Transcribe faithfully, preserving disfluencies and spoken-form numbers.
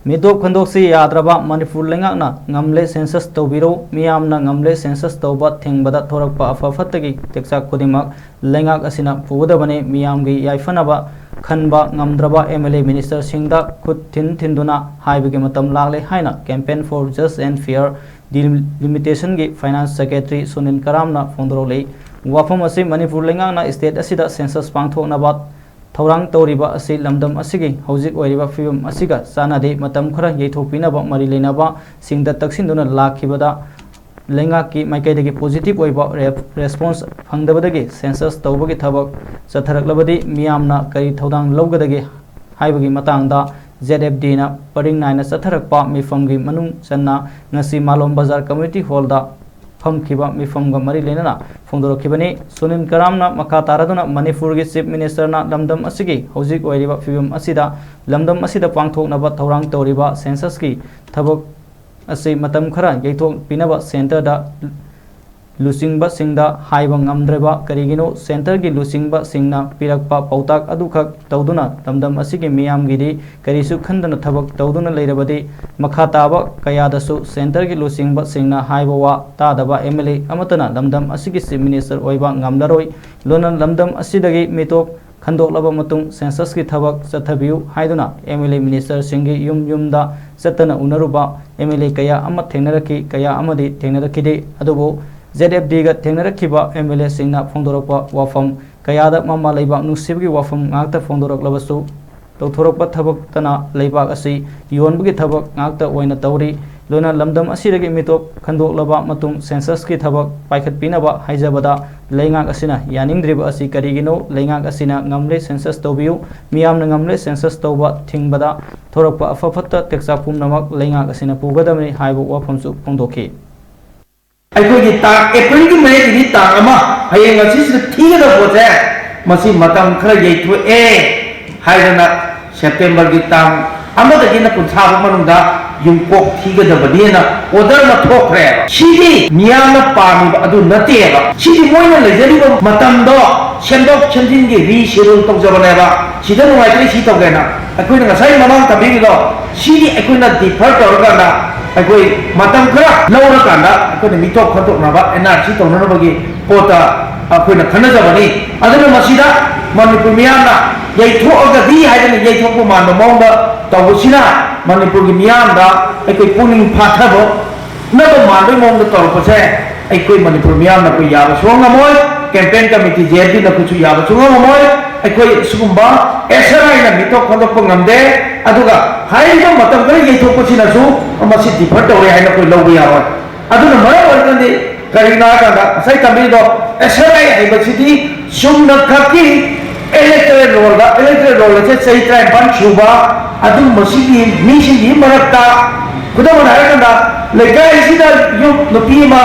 ꯃꯤꯇꯣꯞ ꯈꯟꯗꯣꯛꯁꯤ ꯌꯥꯗ꯭ꯔꯕ ꯃꯅꯤꯄꯨꯔ ꯂꯩꯉꯥꯛꯅ ꯉꯝꯂꯦ ꯁꯦꯟꯁꯁ ꯇꯧꯕꯤꯔꯣ, ꯃꯤꯌꯥꯝꯅ ꯉꯝꯂꯦ ꯁꯦꯟꯁꯁ ꯇꯧꯕ ꯊꯤꯡꯕꯗ ꯊꯣꯔꯛꯄ ꯑꯐ ꯐꯠꯇꯒꯤ ꯇꯦꯛꯆꯥꯛ ꯈꯨꯗꯤꯡꯃꯛ ꯂꯩꯉꯥꯛ ꯑꯁꯤꯅ ꯄꯨꯒꯗꯕꯅꯤ, ꯃꯤꯌꯥꯝꯒꯤ ꯌꯥꯏꯐꯅꯕ ꯈꯟꯕ ꯉꯝꯗ꯭ꯔꯕ ꯑꯦꯝ ꯑꯦꯜ ꯑꯦ ꯃꯤꯅꯤꯁꯇꯔꯁꯤꯡꯗ ꯈꯨꯠ ꯊꯤꯟ ꯊꯤꯟꯗꯨꯅ ꯍꯥꯏꯕꯒꯤ ꯃꯇꯝ ꯂꯥꯛꯂꯦ ꯍꯥꯏꯅ Campaign for Just and Fair Delimitation ꯒꯤ ꯐꯥꯏꯅꯥꯟꯁ ꯁꯦꯀ꯭ꯔꯦꯇꯔꯤ ꯁꯨꯅꯤꯜ ꯀꯔꯥꯝꯅ ꯐꯣꯡꯗꯣꯔꯛꯂꯤ꯫ ꯋꯥꯐꯝ ꯑꯁꯤ ꯃꯅꯤꯄꯨꯔ ꯂꯩꯉꯥꯛꯅ ꯁ꯭ꯇꯦꯠ ꯑꯁꯤꯗ ꯁꯦꯟꯁꯁ ꯄꯥꯡꯊꯣꯛꯅꯕ ꯊꯧꯔꯥꯡ ꯇꯧꯔꯤꯕ ꯑꯁꯤ ꯂꯝꯗꯝ ꯑꯁꯤꯒꯤ ꯍꯧꯖꯤꯛ ꯑꯣꯏꯔꯤꯕ ꯐꯤꯕꯝ ꯑꯁꯤꯒ ꯆꯥꯟꯅꯗꯦ, ꯃꯇꯝ ꯈꯔ ꯌꯩꯊꯣꯛꯄꯤꯅꯕ ꯃꯔꯤ ꯂꯩꯅꯕꯁꯤꯡꯗ ꯇꯛꯁꯤꯟꯗꯨꯅ ꯂꯥꯛꯈꯤꯕꯗ ꯂꯩꯉꯥꯛꯀꯤ ꯃꯥꯏꯀꯩꯗꯒꯤ ꯄꯣꯖꯤꯇꯤꯚ ꯑꯣꯏꯕ ꯔꯦꯞ-, ꯔꯦꯁꯄꯣꯟꯁ ꯐꯪꯗꯕꯗꯒꯤ ꯁꯦꯟꯁꯁ ꯇꯧꯕꯒꯤ ꯊꯕꯛ ꯆꯠꯊꯔꯛꯂꯕꯗꯤ ꯃꯤꯌꯥꯝꯅ ꯀꯔꯤ ꯊꯧꯗꯥꯡ ꯂꯧꯒꯗꯒꯦ ꯍꯥꯏꯕꯒꯤ ꯃꯇꯥꯡꯗ ꯖꯦꯠ ꯑꯦꯐ ꯗꯤꯅ ꯄꯔꯤꯡ ꯅꯥꯏꯅ ꯆꯠꯊꯔꯛꯄ ꯃꯤꯐꯝꯒꯤ ꯃꯅꯨꯡ ꯆꯟꯅ ꯉꯁꯤ ꯃꯥꯂꯣꯝ ꯕꯖꯥꯔ ꯀꯝꯃ꯭ꯌꯨꯅꯤꯇꯤ ꯍꯣꯜꯗ ꯐꯝꯈꯤꯕ ꯃꯤꯐꯝꯒ ꯃꯔꯤ ꯂꯩꯅꯅ ꯐꯣꯡꯗꯣꯔꯛꯈꯤꯕꯅꯤ꯫ ꯁꯨꯅꯤꯜ ꯀꯔꯥꯝꯅ ꯃꯈꯥ ꯇꯥꯔꯗꯨꯅ ꯃꯅꯤꯄꯨꯔꯒꯤ ꯆꯤꯐ ꯃꯤꯅꯤꯁꯇꯔꯅ ꯂꯝꯗꯝ ꯑꯁꯤꯒꯤ ꯍꯧꯖꯤꯛ ꯑꯣꯏꯔꯤꯕ ꯐꯤꯕꯝ ꯑꯁꯤꯗ ꯂꯝꯗꯝ ꯑꯁꯤꯗ ꯄꯥꯡꯊꯣꯛꯅꯕ ꯊꯧꯔꯥꯡ ꯇꯧꯔꯤꯕ ꯁꯦꯟꯁꯁꯀꯤ ꯊꯕꯛ ꯑꯁꯤ ꯃꯇꯝ ꯈꯔ ꯌꯩꯊꯣꯛꯄꯤꯅꯕ ꯁꯦꯟꯇꯔꯗ ꯂꯨꯆꯤꯡꯕꯁꯤꯡꯗ ꯍꯥꯏꯕ ꯉꯝꯗ꯭ꯔꯕ ꯀꯔꯤꯒꯤꯅꯣ? ꯁꯦꯟꯇꯔꯒꯤ ꯂꯨꯆꯤꯡꯕꯁꯤꯡꯅ ꯄꯤꯔꯛꯄ ꯄꯥꯎꯇꯥꯛ ꯑꯗꯨꯈꯛ ꯇꯧꯗꯨꯅ ꯂꯝꯗꯝ ꯑꯁꯤꯒꯤ ꯃꯤꯌꯥꯝꯒꯤꯗꯤ ꯀꯔꯤꯁꯨ ꯈꯟꯗꯅ ꯊꯕꯛ ꯇꯧꯗꯨꯅ ꯂꯩꯔꯕꯗꯤ ꯃꯈꯥ ꯇꯥꯕ ꯀꯌꯥꯗꯁꯨ ꯁꯦꯟꯇꯔꯒꯤ ꯂꯨꯆꯤꯡꯕꯁꯤꯡꯅ ꯍꯥꯏꯕ ꯋꯥ ꯇꯥꯗꯕ ꯑꯦꯝ ꯑꯦꯜ ꯑꯦ ꯑꯃꯠꯇꯅ ꯂꯝꯗꯝ ꯑꯁꯤꯒꯤ ꯆꯤꯐ ꯃꯤꯅꯤꯁꯇꯔ ꯑꯣꯏꯕ ꯉꯝꯂꯔꯣꯏ꯫ ꯂꯣꯏꯅ ꯂꯝꯗꯝ ꯑꯁꯤꯗꯒꯤ ꯃꯤꯇꯣꯞ ꯈꯟꯗꯣꯛꯂꯕ ꯃꯇꯨꯡ ꯁꯦꯟꯁꯁꯀꯤ ꯊꯕꯛ ꯆꯠꯊꯕꯤꯌꯨ ꯍꯥꯏꯗꯨꯅ ꯑꯦꯝ ꯑꯦꯜ ꯑꯦ ꯃꯤꯅꯤꯁꯇꯔꯁꯤꯡꯒꯤ ꯌꯨꯝ ꯌꯨꯝꯗ ꯆꯠꯇꯅ ꯎꯅꯔꯨꯕ ꯑꯦꯝ ꯑꯦꯜ ꯑꯦ ꯀꯌꯥ ꯑꯃ ꯊꯦꯡꯅꯔꯛꯈꯤ, ꯀꯌꯥ ꯑꯃꯗꯤ ꯊꯦꯡꯅꯔꯛꯈꯤꯗꯦ꯫ ꯑꯗꯨꯕꯨ ꯖꯦꯠ ꯑꯦꯐ ꯗꯤꯒ ꯊꯦꯡꯅꯔꯛꯈꯤꯕ ꯑꯦꯝ ꯑꯦꯜ ꯑꯦꯁꯤꯡꯅ ꯐꯣꯡꯗꯣꯔꯛꯄ ꯋꯥꯐꯝ ꯀꯌꯥꯗ ꯃꯃꯥ ꯂꯩꯕꯥꯛ ꯅꯨꯡꯁꯤꯕꯒꯤ ꯋꯥꯐꯝ ꯉꯥꯛꯇ ꯐꯣꯡꯗꯣꯔꯛꯂꯕꯁꯨ, ꯇꯧꯊꯣꯔꯛꯄ ꯊꯕꯛꯇꯅ ꯂꯩꯕꯥꯛ ꯑꯁꯤ ꯌꯣꯟꯕꯒꯤ ꯊꯕꯛ ꯉꯥꯛꯇ ꯑꯣꯏꯅ ꯇꯧꯔꯤ꯫ ꯂꯣꯏꯅ ꯂꯝꯗꯝ ꯑꯁꯤꯗꯒꯤ ꯃꯤꯇꯣꯞ ꯈꯟꯗꯣꯛꯂꯕ ꯃꯇꯨꯡ ꯁꯦꯟꯁꯁꯀꯤ ꯊꯕꯛ ꯄꯥꯏꯈꯠꯄꯤꯅꯕ ꯍꯥꯏꯖꯕꯗ ꯂꯩꯉꯥꯛ ꯑꯁꯤꯅ ꯌꯥꯅꯤꯡꯗ꯭ꯔꯤꯕ ꯑꯁꯤ ꯀꯔꯤꯒꯤꯅꯣ? ꯂꯩꯉꯥꯛ ꯑꯁꯤꯅ ꯉꯝꯂꯦ ꯁꯦꯟꯁꯁ ꯇꯧꯕꯤꯌꯨ, ꯃꯤꯌꯥꯝꯅ ꯉꯝꯂꯦ ꯁꯦꯟꯁꯁ ꯇꯧꯕ ꯊꯤꯡꯕꯗ ꯊꯣꯔꯛꯄ ꯑꯐ ꯐꯠꯇ ꯇꯦꯛꯆꯥꯛ ꯄꯨꯝꯅꯃꯛ ꯂꯩꯉꯥꯛ ꯑꯁꯤꯅ ꯄꯨꯒꯗꯕꯅꯤ ꯍꯥꯏꯕ ꯋꯥꯐꯝꯁꯨ ꯐꯣꯡꯗꯣꯛꯈꯤ꯫ ꯑꯩꯈꯣꯏꯒꯤ ꯇꯥꯡ ꯑꯦꯄ꯭ꯔꯤꯜꯒꯤ ꯃꯌꯥꯏꯒꯤ ꯇꯥꯡ ꯑꯃ, ꯍꯌꯦꯡ ꯉꯁꯤꯁꯤꯗ ꯊꯤꯒꯗꯕ ꯄꯣꯠꯁꯦ, ꯃꯁꯤ ꯃꯇꯝ ꯈꯔ ꯌꯩꯊꯣꯛꯑꯦ ꯍꯥꯏꯗꯅ ꯁꯦꯞꯇꯦꯝꯕꯔꯒꯤ ꯇꯥꯡ ꯑꯃꯗꯒꯤꯅ ꯀꯨꯟꯊ꯭ꯔꯥ ꯐꯥꯎ ꯃꯅꯨꯡꯗ ꯌꯨꯝꯀꯣꯛ ꯊꯤꯒꯗꯕꯅꯦꯅ ꯑꯣꯔꯗꯔ ꯑꯃ ꯊꯣꯛꯈ꯭ꯔꯦꯕ꯫ ꯁꯤꯗꯤ ꯃꯤꯌꯥꯝꯅ ꯄꯥꯝꯃꯤꯕ ꯑꯗꯨ ꯅꯠꯇꯦꯕ꯫ ꯁꯤꯗꯤ ꯃꯣꯏꯅ ꯂꯩꯖꯔꯤꯕ ꯃꯇꯝꯗꯣ ꯁꯦꯝꯗꯣꯛ ꯁꯦꯝꯖꯤꯟꯒꯤ ꯔꯤꯁꯦꯗꯨꯜ ꯇꯧꯖꯕꯅꯦꯕ꯫ ꯁꯤꯗ ꯅꯨꯡꯉꯥꯏꯇ꯭ꯔꯦ, ꯁꯤ ꯇꯧꯒꯦꯅ꯫ ꯑꯩꯈꯣꯏꯅ ꯉꯁꯥꯏ ꯃꯃꯥꯡ ꯇꯝꯕꯤꯔꯤꯗꯣ, ꯁꯤꯒꯤ ꯑꯩꯈꯣꯏꯅ ꯗꯤꯐꯔ ꯇꯧꯔꯀꯥꯟꯗ, ꯑꯩꯈꯣꯏ ꯃꯇꯝ ꯈꯔ ꯂꯧꯔꯀꯥꯟꯗ ꯑꯩꯈꯣꯏꯅ ꯃꯤꯊꯣꯛ ꯈꯟꯗꯣꯛꯅꯕ, ꯑꯦꯟ ꯑꯥꯔ ꯁꯤ ꯇꯧꯅꯅꯕꯒꯤ ꯄꯣꯠꯇ ꯑꯩꯈꯣꯏꯅ ꯈꯟꯅꯖꯕꯅꯤ꯫ ꯑꯗꯨꯅ ꯃꯁꯤꯗ ꯃꯅꯤꯄꯨꯔ ꯃꯤꯌꯥꯝꯅ ꯌꯩꯊꯣꯛꯑꯒꯗꯤ ꯍꯥꯏꯗꯅ ꯌꯩꯊꯣꯛꯄ ꯃꯥꯟꯕ ꯃꯑꯣꯡꯗ ꯇꯧꯕꯁꯤꯅ ꯃꯅꯤꯄꯨꯔꯒꯤ ꯃꯤꯌꯥꯝꯗ ꯑꯩꯈꯣꯏ ꯄꯨꯛꯅꯤꯡ ꯐꯥꯊꯕ ꯅꯕ ꯃꯥꯟꯕꯒꯤ ꯃꯑꯣꯡꯗ ꯇꯧꯔꯛꯄꯁꯦ ꯑꯩꯈꯣꯏ ꯃꯅꯤꯄꯨꯔ ꯃꯤꯌꯥꯝꯅ ꯑꯩꯈꯣꯏ ꯌꯥꯕ ꯁꯨꯡꯉꯝ ꯉꯝꯃꯣꯏ꯫ ꯀꯦꯝꯄꯦꯟ ꯀꯃꯤꯇꯤ, ꯖꯦ ꯑꯦꯐ ꯗꯤꯅ ꯑꯩꯈꯣꯏꯁꯨ ꯌꯥꯕ ꯁꯨꯡꯉꯝ ꯉꯝꯃꯣꯏ꯫ ꯑꯩꯈꯣꯏ ꯁꯤꯒꯨꯝꯕ ꯑꯦꯁ ꯑꯦꯟ ꯑꯥꯏꯅ ꯃꯤꯊꯣꯛ ꯈꯟꯗꯣꯛꯄ ꯉꯝꯗꯦ꯫ ꯑꯗꯨꯒ ꯍꯥꯏꯔꯤꯕ ꯃꯇꯝ ꯈꯔ ꯌꯩꯊꯣꯛꯄꯁꯤꯅꯁꯨ ꯃꯁꯤ ꯗꯤꯐꯔ ꯇꯧꯔꯦ ꯍꯥꯏꯅ ꯑꯩꯈꯣꯏ ꯂꯧꯕ ꯌꯥꯔꯣꯏ꯫ ꯑꯗꯨꯅ ꯃꯔꯝ ꯑꯣꯏꯔꯒꯗꯤ ꯀꯔꯤꯒꯤꯅꯣ ꯍꯥꯏ ꯀꯥꯟꯗ ꯉꯁꯥꯏ ꯇꯝꯕꯤꯔꯤꯗꯣ, ꯑꯦꯁ ꯑꯦꯟ ꯑꯥꯏ ꯍꯥꯏꯕꯁꯤꯗꯤ ꯆꯨꯝꯅ ꯈꯛꯀꯤ ꯏꯂꯦꯛꯇꯣꯔꯦꯜ ꯔꯣꯜꯗ, ꯏꯂꯦꯛꯇꯣꯔꯦꯜ ꯔꯣꯜ ꯑꯁꯦ ꯆꯍꯤ ꯇꯔꯥꯅꯤꯄꯥꯟ ꯁꯨꯕ ꯑꯗꯨꯒꯨꯝꯕꯁꯤꯒꯤ ꯃꯤꯁꯤꯡꯒꯤ ꯃꯔꯛꯇ, ꯈꯨꯗꯝ ꯑꯣꯏꯅ ꯍꯥꯏꯔꯀꯥꯟꯗ, ꯂꯩꯀꯥꯏꯁꯤꯗ ꯌꯨꯝ ꯅꯨꯄꯤ ꯑꯃ